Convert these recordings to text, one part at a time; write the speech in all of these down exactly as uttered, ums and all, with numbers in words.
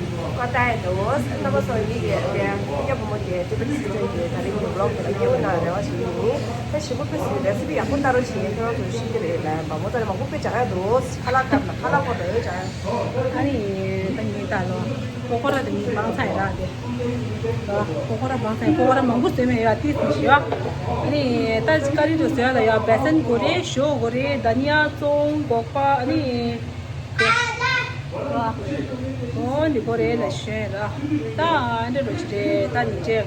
ང་ལྟ་ཡི་འདུག་རྣམ་པ་ཚོ་ཡིན་གྱི་རེད། སྐྱབས་བུ་མོ་དེ་ཊི་བི་ཊི་སི་ཊི་ཡི་ད་རིང་གི་བི་ལོག་དེ་ལ་སྐྱེ་བོ་ན་རེ་བ་ཞིག་ཡིན། ད་ཞིམ་པོ་ཕུན་སུམ་རེ་སི་པི་ཡག་པོ་ལྟ་རོགས་བྱེད། ཁྱེད་རང་ཚོ་ཤེས་ཀྱི་རེད་ལ། མ་མོ་ཚོ་ལ་མང་པོ་དཔེ་སྦྱང་ཡ་འདུག་ཁ་ལག་སྐབས་ལ་ཁ་ལག་པོ་འདྲ་ཡོད་སྦྱང་ཡ། ཨ་ནི་ད་ངས་ལྟ་ལོ། པོ་ཀོ་ར་དེ་ངས་མང་ཚ་ཡ་རག་དེ། པོ་ཀོ་ར་མང་ཚ་ཡ། པོ་ཀོ་ར་མང་པོ་བཟོས་མེད་ཡ། ཏིས་མི་ཤི་ཡ། ཨ་ནི་ད་ཀ་རི་དུ་བཟོས་ཡ་ལ་ཡ་བེ་སན་གོ་རེ། ཞོ་གོ་རེ། དྷ་ནི་ཡ། ཙོང་། སྒོག་པ། ཨ་ནི། འོ་འདི་གོ་རེད་ལ་ཞོན་ར། ད་ཨ་འདྲ་རོ་ཅི་རེད། ད་ནི་ཅེ།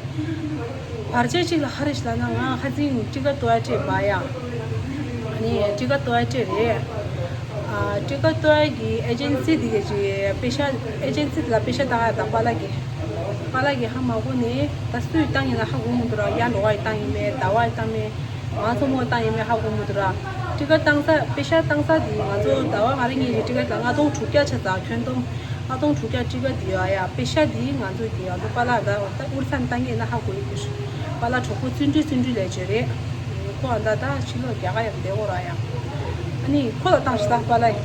བར་ཆད་ཅིག་ལ་ཧ་རེ་ཤི་ལ་ན། ང་ཁ་ཚིང་ཊི་ཀ་ཏོ་ཨ་ཏྲེ་བ་ཡ། ཨ་ནི་ཊི་ཀ་ཏོ་ཨ་ཏྲེ་རེད། ཨ་ཊི་ཀ་ཏོ་ཨ་གི་ཨེ་ཇེན་སི་འདི་ག་ཅི་པེ་ཤ། ཨེ་ཇེན་སི་འདི་ལ་པེ་ཤ་བཏང་ཡ་དང་པཱ་ལགས་ཀྱི། པཱ་ལགས་ཀྱི་ཧ་མ་གོ་ནི་ད་སུས་བཏང་ཡིན་ན་ཧ་གོ་མི་འདུག་ར། ཡ་འགྲོ་བ་ཡི་བཏང་ཡིན་མེད། ཟླ་བ་ཡི་བཏང་མེད། ང་ཚོ་མོ་བཏང་ཡིན་མེད་ཧ་གོ་མི་འདུག་ར། ཊི་ཀ་བཏང་ས། པེ་ཤ་བཏང་ས་དེ་ང་ཚོ་ཟླ་བ་ང་རང་གཉིས་ཀྱི་ཊི་ཀ་ལ་ལྔ་སྟོང་དྲུག་བརྒྱ་ཆ་ཚང་། ཁྱོན་བསྡོམས་ལྔ་སྟོང་དྲུག་བརྒྱ་ཊི་ཀ་དེ་ཡོད་ཡ། པེ་ཤ་དེ་ང་ཚོ་གི་ང་ཚོ་པཱ་ལགས་ད་ད་ཨུར་ས་བཏང་ཡིན་ན་ཧ་གོ་ཡི་འདུག་པཱ་ལགས་གྲོགས་པོ་བརྩོན་འགྲུས། བརྩོན་འགྲུས་ལས་བྱོས་རེད། ཁོ་ཨ་ད་ད་ཕྱི་ལོགས་རྒྱ་གར་ཡང་བསྡད་ཡོད་ར་ཡ། ཨ་ནི་ཁོ་ལ་བཏང་ཞིག་ད་པཱ་ལགས།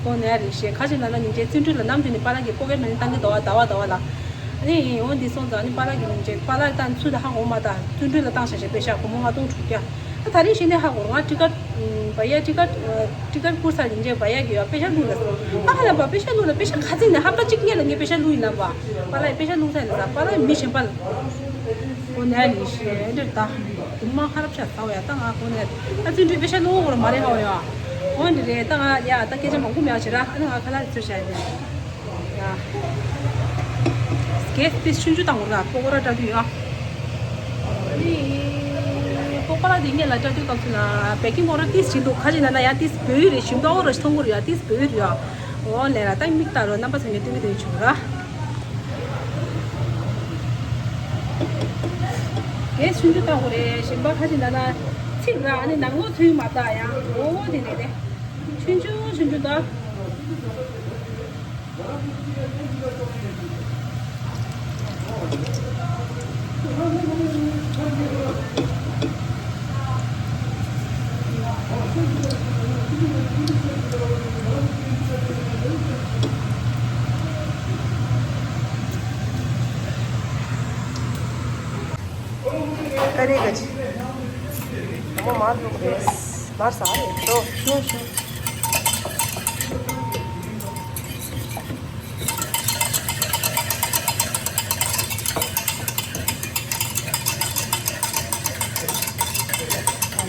ཁོ་ནས་རེད་ཤེས། ཁ་ཅིག་ལ་ན་ཉིན་རྗེས་བརྩོན་འགྲུས་ལ་ནམ་དུས་ནས་པཱ་ལགས་ཀྱི་པོ་ཀེ་མ་ནི་བཏང་གི་འདུག་བ། ཟླ་བ་ཟླ་བ་ལ། ཨ་ནི་འོ་འདི་སོང་ཙང་ཨ་ནི་པཱ་ལགས་ཀྱི་ཉིན་རྗེས་པཱ་ལགས་བཏང་ཚུལ་ད་ཧ་གོ་མ་ད། བརྩོན་འགྲུས་ལ་བཏང་ཤག་ཤག་པེ་ཤ་སྒོར་མོ་ལྔ་སྟོང་དྲུག་བརྒྱ། ད་ད་རིང་ཤེས་ནས་ཧ་གོ། ང་ཊི་ཀ་བ་ཡ་ཊི་ཀ་ཊི་ཀ་བསྐུར་ས་ཉིན་རྗེས་བ་ཡ་གི་ཡ་པེ་ཤ་བླུགས་ལ། ཨ་ཧ་ལ་བ་པེ་ཤ་བླུགས་ལ། པེ་ཤ་ཁ་ཚིག་ནས་ཧབ་ཏ་གཅིག་སྔོན་ལ་ངས་པེ་ཤ་བླུགས་ཡིན་ན་བ། པཱ་ལགས་པེ་ཤ་བླུགས་ས་ཡིན་ན་ད་པཱ་ལགས་མི་གཞན་པ་ལ། ཨོ་ནས་ལི་ཤེས་འདིར་ད། དུང་མ་ཁ་རབ་ཆ་ཚ་བ་ཡ། ད་ང་ཁོ་ནས་ད་བརྩོན་འགྲུས་པེ་ཤ་བླུགས་འོར་མ་རེད་ཧ་བ་ཡ། ཨོ་འདི་རེད། ད་ང་ཡ་ད་སྐད་ཆ་མང་པོ་མེད་བ་བྱེད་ར། ཨ་ནི་ང་ཁ་ལག་ཚུར་བྱ་ཡ་དེ། ཡ། གེ་སི་དེ་ཆུང་ཆུང་བཏང་དགོས་ན་པོ་ཀོ་ར་སྤྲད་དུས་ཡ། ཨ་ནི་པོ་ཀོ་ར་དེ་སྔོན་ལ་སྤྲད་དུས་སྐབས་སུ་ན་པེ་ཀིང་པའུ་ཌར་ཏིས་བྱིན་འདུག་ཁ་ཅིག་ན་ན་ཡ་ཏིས་བོད་ཡིག་རེད། ཞིམ་ཏོག་ར་ཞིག་མཐོང་གི་རེད་ཡ། ཏིས་བོད་ཡིག་རེད་ཡ། འོ་ལས་ར་ད་མིག་ལྟ་རོགས། རྣམ་པ་ཚོ་ངས་སྟོན་གི་དེ་བྱུང་ར། གེ་སི་ཆུང་ཆུང་བཏང་དགོས་རེད། ཞིམ་པ་ཁ་ཅིག་ན་ན་ཚིག་ར། ཨ་ནི་ནང་ལོགས་ཚུད་མ་ད་ཡ། འོ་དེ་རེད་དེ། ཆུང་ཆུང་ཆུང་ཆུང་ད། ཀ་རེ་ག་ཅི། མོ་མར་ལུག་རེད། མར་ཟ་རེད། ཤོ་ཤོ་ཤོ།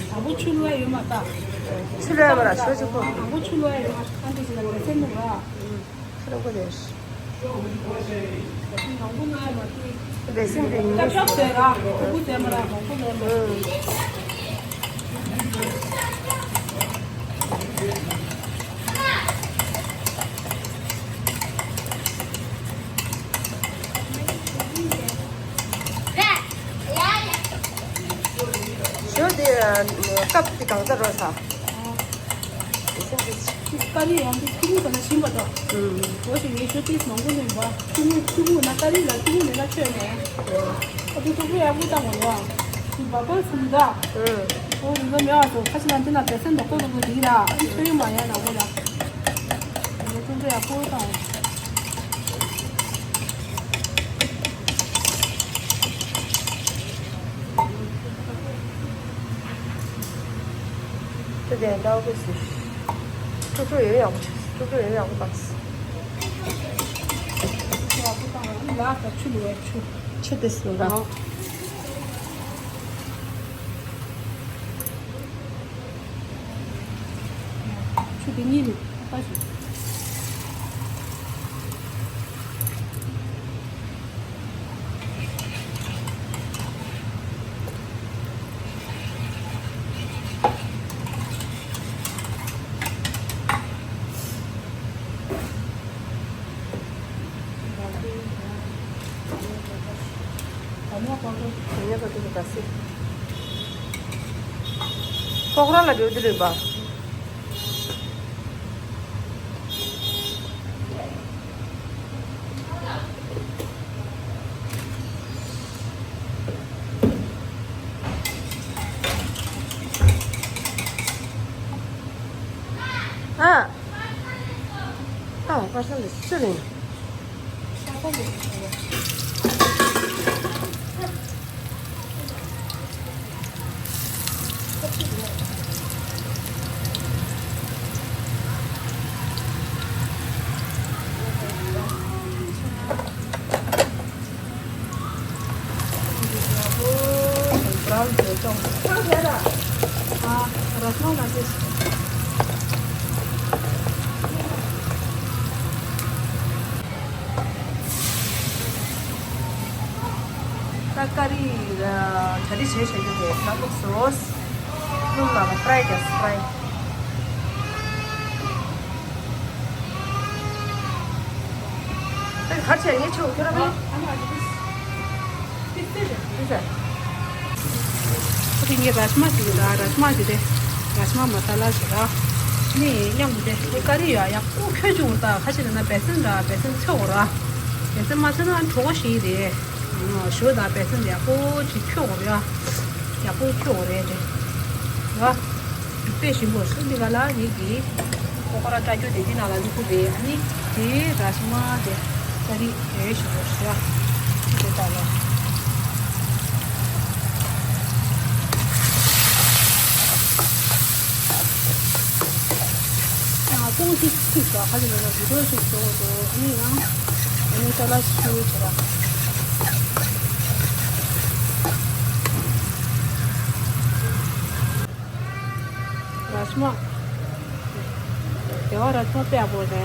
དང་པོ་ཆུ་བླུགས་ཡ་ཡོད་མ་ད། ཆུ་བླུགས་ཡ་མ་ར་ཤོ་ཆུ་ཁོ། དང་པོ་ཆུ་བླུགས་ཡ་ཡོད་མ་ད། ཨ་འདི་ཟེར་ན་མེ་སེར་ནུ་ར། ཁ་ར་ཁོ་རེད། མང་པོ་ང་ཡ་མ་ཏི། བེ་སིན་དེ་ཉིན་ཀྱག་ཀྱག་ཟེར་ར། གོ་བོ་ཟེར་མ་ར། མང་པོ་ལས་མ་ཏི། ཞོ་དེ་ཀབ་དེ་གང་ཚ་རོ་ས། བེ་སིན་དེ་ཆིག་ཆིག་ ཀ་རི་ཡང་དེ་ཐུག་མུ་ཟ་ན་ཞིམ་པ་དང་། ཨུམ། འོ་ཞིག་ངས་ཤོ་ཏིས་མང་པོ་ནས་འབའ་ཐུག་མུ་ཐུག་མུ་ན་ཀ་རི་ལ་ཐུག་མུ་ནས་ན་ཆོད་ནས། ཨ་དུ་ཐུག་པོ་ཡག་པོ་བཏང་བ་ལ། དུ་བ་པར་སུམ་ད། ཨུམ། འོ་རིག་པ་མེད་བ་སོ་ཁ་ཅིག་ན་དེ་ན་བེ་སན་དོག་པོ་དོག་པོ་དེ་ར་ཨ་ཆོད་ཡོད་མ་ཡ་ན་འོ་ལ། ངས་ཐུག་པོ་ཡག་པོ་བཏང་བ། དེ་དེ་འདྲ་བོ་ཞིག་ཀྲུག་ཀྲུག་ཡོད་ཡག་པོ་ཞིག་ཀྲུག་ཀྲུག་ཡོད་ཡག་པོ་བཏང་ཞིག་ཆུ་དེ་སུ་ར། ཆུ་དེ་གཉིས་ནི་ཨ་ཞིག་ཕོག་ར་ལ་འགྲོ་དུས་རེད་པ། ཨ། ཨ་པར་སེལ་ལ་ཅི་རེད། ད་ཀ་རི་གྲ་སྒྲིག་བྱས་བཞག་རྒྱུ་རེད། ས་ལུག་སོ་སོ་ལ་ཕ་རའི་རྒྱག་ཕ་རའི། ད་ག་བྱས་ངས་ཆོག་ཁྱོད་རང་མིན། ཨ་ནི་ངས་ར་ཤི་མ་ཞིག་རེད། ར་ཤི་མ་ཞིག་རེད། ར་ཤི་མ་མ་ས་ལ་ཞིག་ར། ནི་མཉམ་དུ་དེ་ཀ་རི་ཡ་ཡག་པོ་ཁྱོད་ཅུང་ད་ཁ་ཤས་ན་བེ་སན་ར་བེ་སན་ཚོད་འོ་ར། བེ་སན་མ་ཚོད་ན་གྲོགས་ཞིག་རེད། ཞོ་དང་བེ་སན་ཡག་པོ་ཅིག་ཁྱོད་འོ་ར། ཡག་པོ་ཁྱོད་འོ་རེད་དེ། ར། དཔེ་ཞིམ་པོ་ཞིག་འདི་ག་ལ་ཡིན་གི། ཀོ་ཀོ་ར་ཏྲ་རྒྱུ་དེ་འདི་ནང་ལ་བླུག་གི་རེད། ཨ་ནི་དེ་ར་ཤི་མ་དེ་ཀ་རི་དེ་ཞིམ་པོ་ཞིག་ར། དེ་ལྟ་ལ། ཨ་ཏོང་ཅིག་ཅིག་ལ་ཁ་ཅིག་ལ་བི་ཌིའོ་ཞིག་བཟོ་དགོས་འདུག་ཨ་ནི་ཡང་ཨ་ནི་ཏྲ་ལ་ཞིག་བྱེད་ར། ར་ཤི་མ། དེ་བ་ར་ཤི་མ་དཔེ་ཡག་པོ་རེད་ཡ།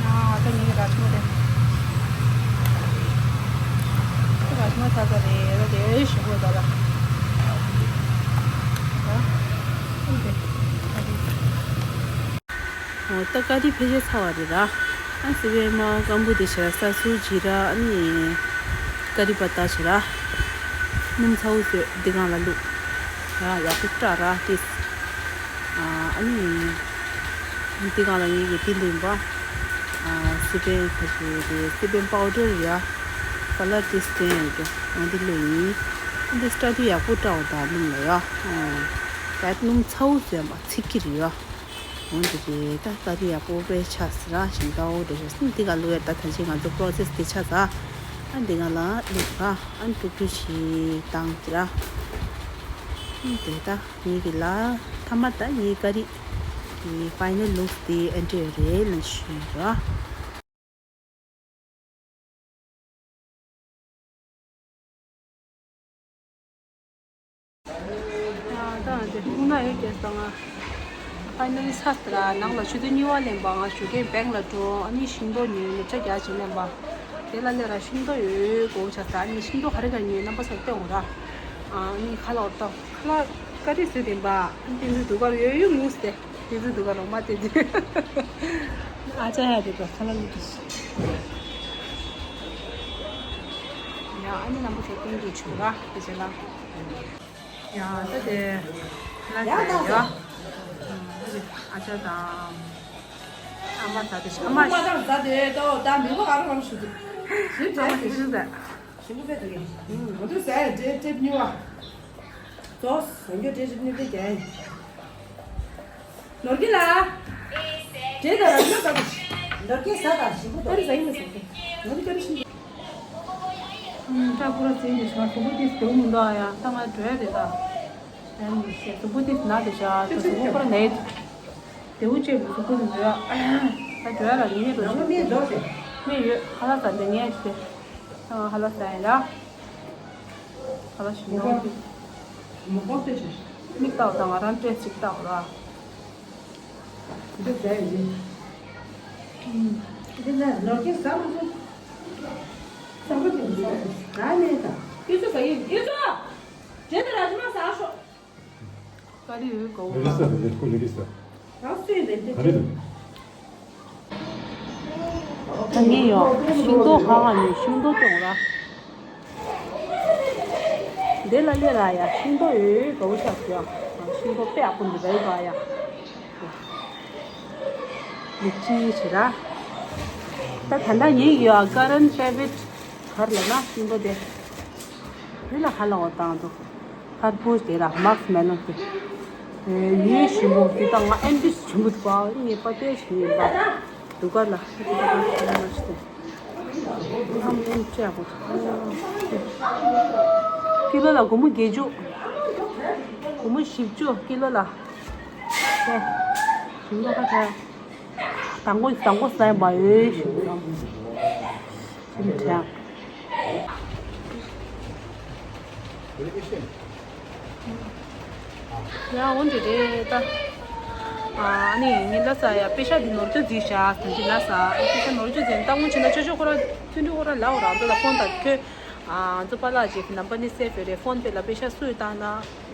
ཨ་ད་ངའི་ར་ཤི་མ་རེད། ད་ར་ཤི་མ་ཚ་ཚ་རེད་ད་དེ་ཞིམ་པོ་ད་ལ། ཨ་ཨ་དེ། འོ་ད་ཀ་རི་ཕལ་ཆེར་ཚར་བ་རེད་ར། ཨ་སི་པན་མ་སྐམ་པོ་དེ་བྱས་ར་ས་སུ་ཇི་ར་ཨ་ནི་ཀ་རི་པ་ཏ་བྱས་ར། སྣུམ་ཚ་བོ་བཟོས་འདི་སྒང་ལ་བླུགས། ར་ཡག་པོ་སྐྲ་ར་ཏིས། ཨ་ནི་འདི་སྒང་ལ་ངེད་ཀྱི་ཏིན་ཏིན་པ། ཨ་སི་པན་ཁ་ཤས་དེ་སི་པན་པའུ་ཌར་ཡ། ཀ་ལར་ཏིས་སྟོན་ཡོད་ཀྱི་འོ་འདི་བླུགས་ཡིན། འདི་སྐྲ་དེ་ཡག་པོ་སྐྲ་བ་དང་སྣུམ་ལ་ཡ། ཨ་ད་སྣུམ་ཚ་བོ་བཟོས་མ་ཚིག་གི་རེད་ཡ། འོན་ཏེ་དེ་ད་ཀ་རི་ཡག་པོ་དཔེ་ཆགས་ཟེར་ར་ཞིང་ཏའོ་འདྲ་ཞིག་སྲིད་འདི་ག་ལུ་ཡ་ད་ད་ཅི་ང་ཚོ་པྲོ་སེ་སི་དེ་ཆགས་ཟ། ཨ་འདི་ག་ལ་ལུག་ར་ཨ་འབྲུ་འབྲུ་ཞིག་བཏང་ཟེར་ར། ཨ་དེ་ད་ངེད་ཀྱི་ལ་ཐ་མ་ད་ངེད་ཀ་རི་གི་ཕའི་ནལ་ལུགས་དེ་ཨ་འདྲ་རེད་ལ་ཞུ་ར། ད་དེ་ཁུག་ན་ཡོད་ཀྱང་ང་ཕའི་ནལ་ལི་ཚར་ཏེ་ར་ནང་ལ་ཆུ་ཚོད་གཉིས་པ་ལེན་པ་ང་ཞོགས་ཀས་བེང་ལ་འགྲོ། ཨ་ནི་ཤིང་ཏོག་ཉོས་ཉོ་ཆ་རྒྱག་བྱེད་ལེན་པ། དེ་ལ་ལས་ར་ཤིང་ཏོག་ཡོད་དགོས་ཆ་ད་ཨ་ནི་ཤིང་ཏོག་ག་རེ་ག་རེ་ཉོས་རྣམ་པ་ཚོར་སྟོན་འོང་ར། ཨ་ནི་ཁ་ལག་ཏོ་ཁ་ལག་ཀ་རི་བཟོས་དེ་འབའ་ཨ་ནི་དེ་ཚོའི་དུ་གར་ཡོད་ཡོད་ངུས་ཏེ། དེ་ཚོའི་དུ་ག་རོགས་མ་དེ་དེ། ཨ་ཅག་ཡ་དེ་དུ་ཁ་ལ་ལུ་དུ་ཡ། ཨ་ནི་རྣམ་པ་ཚོ་ཀུན་གྱིས་བྱུང་ར་དེ་བྱས་ལ། ཡ་ད་དེ་ལ་ཡ་ད་ཡ། ཨ་ཅག་དང་། ཨ་མ་ཟ་དེ་ཤ་མ་ཤ། ད་དེ་ད་ད་མི་གོ་ཨ་རོ་རང་ཤུ་དུ། ཞིམ་ཨ་མ་ཞིམ་ཤུ་ཟ། ཞིམ་པོ་དཔེ་འདུག་གས། ང་ཚོ་ཟ་ཡ་འདྲེ་ཏྲེབ་ཉུ་བ། ཙོ་ཟ་རྒྱུ་འདྲེ་ཏྲེབ་ཉུ་དཔེ་རྒྱ་ཡིན། ནོར་གྱི་ལ། འདྲེ་དང་ར་ལུག་ཟ་དུ། ནོར་གྱི་ཟ་དང་ཞིམ་པོ་དང་ཀ་རི་ཟ་ཡིན་ན་ཟ་གི། ནོར་གྱི་ཀ་རི་ཞིམ་པོ། ཨུམ། ཁྲ་ཁུ་ར་ཟིན་གྱི་ཤ་གཟུགས་པོ་དེ་དེའུ་མི་འདུག་ཨ་ཡ་ད་ང་འགྲོ་ཡ་རེད་ད། ཨ་ནི་ཤེས་གཟུགས་པོ་དེ་ན་དེ་ཤ་ད་གཟུགས་པོ་ཁོ་ར་ནས། དེའུ་ཅེ་བུ་གཟུགས་པོ་དེ་འདུག་ཡ། ད་འགྲོ་ཡ་ར་ཡིན་ཡོད་རོ་ཞིག་མི་འདུག་ཟེར། མི་ཡོད་ཧ་ལ་ས་འདི་ངས་ཅི་དེ། ཨ་ཧ་ལ་ས་ཡ་ཡ། ཧ་ལ་ཞིག་ཡོང་གི། མོ་ཀོ་ཏེ་ཆེ། མིག་ལྟ་བ་དང་ང་རང་ཏྲེ་ཅིག་ལྟ་བ་ལ། འདི་ཟ་ཡི་ཡིན། འདི་ལ་ནོར་གྱི་ཟ་མ་སོང་། ཟ་མ་དེ་ཟ་སོང་། ཟ་ནས་ད། ཡུ་ཚོ་ཟ་ཡི་ཡུ་ཚོ། དེ་ལྟར་ར་ཇི་མ་ཟ་ཤོག་ཀ་རི་ཡོད་གོ་ལེ་རི་ས་རེད་ཁོ་ལེ་རི་ས། རང་སུས་ལེན་ཏེ། ག་རེ་འདུག་ད་ངས་ཡོང་ཤིང་ཏོག་ཧ་ཧ་ནས་ཤིང་ཏོག་སྐྱོང་ར། འདི་ལ་ལས་ར་ཡ་ཤིང་ཏོག་ཡོད་གའུ་ཆགས་ཡ། ཤིང་ཏོག་དཔེ་ཡག་པོ་འདུག་ར་ཡ། ལི་ཅི་ཞེ་ར། ད་ད་ལྟ་ངས་ཡོད་ཀ་རན་ཕེ་ཝ་རིཊ་གར་ལ་ན་ཤིང་ཏོག་དེ། འདི་ལ་ཧ་ལ་འོ་བཏང་འདུག་ཧར་པོ་དེ་ར་མག་སི་མེ་ལོན་དེ། ཡུལ་ཞིམ་པོ་དེ་དང་ང་ཨེམ་ཆི་ཞིམ་པོ་དེ་པ་ངའི་པ་ཏེ་ཞིག་ཡིན་པ། དུ་ག་ལ་ཧི་དུ་ག་ཧ་ལ་མ་ཞིག་དེ། ཨམ་ཨེམ་ཅི་ཡག་པོ། ཀི་ལོ་ལ་སྒོར་མོ་བརྒྱད་ཅུ། སྒོར་མོ་བཞི་བཅུ་ཀི་ལོ་ལ། ཞིམ་པོ་ཁ་ཁ། དང་པོ་དང་པོ་ཟ་ཡ་མ་ཡོད་ཞིམ་པོ། ཞིམ་དྲགས། ཡ་འོན་ཏེ་རེད་ད། ཨ་ནི་ངའི་ལ་ས་ཡ་པེ་ཤ་འདི་ནོར་ཅོ་རྫིས་ཤ་ཟིན་གྱི་ལ་ས་པེ་ཤ་ནོར་ཅོ་རྫིས་ད་ངོ་ཆེ་ན་ཅོ་ཅོ་ཁོ་ར་ཐུན་ཏུ་ཁོ་ར་ལའོ་ར་འདི་ལ་ཕོན་ད་ཁྱོད་ཨ་ང་ཚོ་པ་ལགས་ཀྱི་ནམ་པ་ནི་སེ་ཕེ་རེ་ཕོན་པེ་ལ་པེ་ཤ་སུས་བཏང་ན་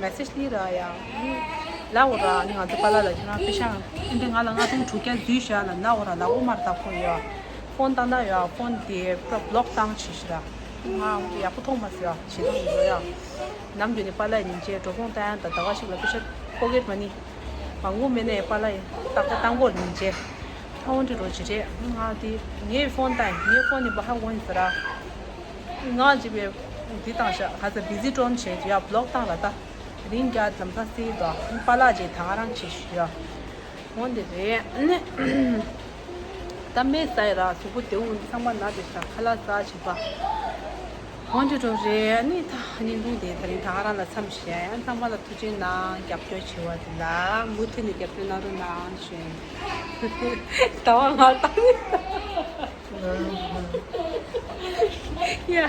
མེ་སེ་ཇི་ལི་ར་ཡ་ལའོ་ར་ནི་ང་ཚོ་པ་ལགས་ལ་ཁྱོད་རང་པེ་ཤ་འདི་ང་ལ་ལྔ་སྟོང་དྲུག་བརྒྱ་རྫིས་ཤ་ལ་ལའོ་ར་ལའོ་མར་ད་ཁོ་ཡོད། ཕོན་བཏང་ན་ཡོད་ཕོན་དེ་པུ་ར་བློག་བཏང་བྱེད་ཤི་ར། ང་ཡག་པོ་མཐོང་མ་སོང་ཡ་བྱེད་སྟངས་ཡོད་ཡ། ནམ་རྒྱུན་ནས་པཱ་ལགས་ཉིན་བྱེད་འགྲོ་སོང་བཏང་ཡ་ད་ཟླ་བ་ཞིག་ལ་པེ་ཤ་པོ་ཀེ་ཊི་མ་ནི། མང་པོ་མེད་ནའི་པཱ་ལགས་ཏག་ཏག་བཏང་གོ་ཉིན་བྱེད། ཐའོ་འདྲི་རོ་ཇི་རེད་ང་དེ་ངའི་ཕོན་བཏང་ངའི་ཕོན་ནི་མ་ཧ་གོ་ཡིན་ཟེར་ར། ང་ཇི་བས་འདི་བཏང་ཤག་ག་ཚ་བི་ཛི་ཊོན་བྱེད་ཡ་བློག་བཏང་ར་ད། དེ་རིང་རྒྱ་ལམ་ཐག་སྲིད་དོ་པཱ་ལགས་ཀྱིས་ད་ང་རང་བྱེད་ཞུ་ཡ། འོན་ཏེ་རེད། ད་མེད་ས་ཡ་ར་གཟུགས་པོ་དེའུ་ཚང་མ་ན་དེ་ཤ་ཁ་ལག་ཟ་བྱེད་པ། འོན་ཏེ་འགྲོ་རེད་ནི་ད་ཉིན་གུང་དེ་ད་རིང་ད་ང་རང་ལ་མཚམས་བཞག་ཡང་ཚང་མ་ལ་ཐུགས་རྗེ་གནང་རྒྱབ་སྐྱོར་བྱེད་པ་དེ་ལ་མུ་མཐུད་ནས་རྒྱབ་སྐྱོར་གནང་རོགས་གནང་ཞུ་ཡིན། ཟླ་བ་ལྔ་བཏང་ཡ།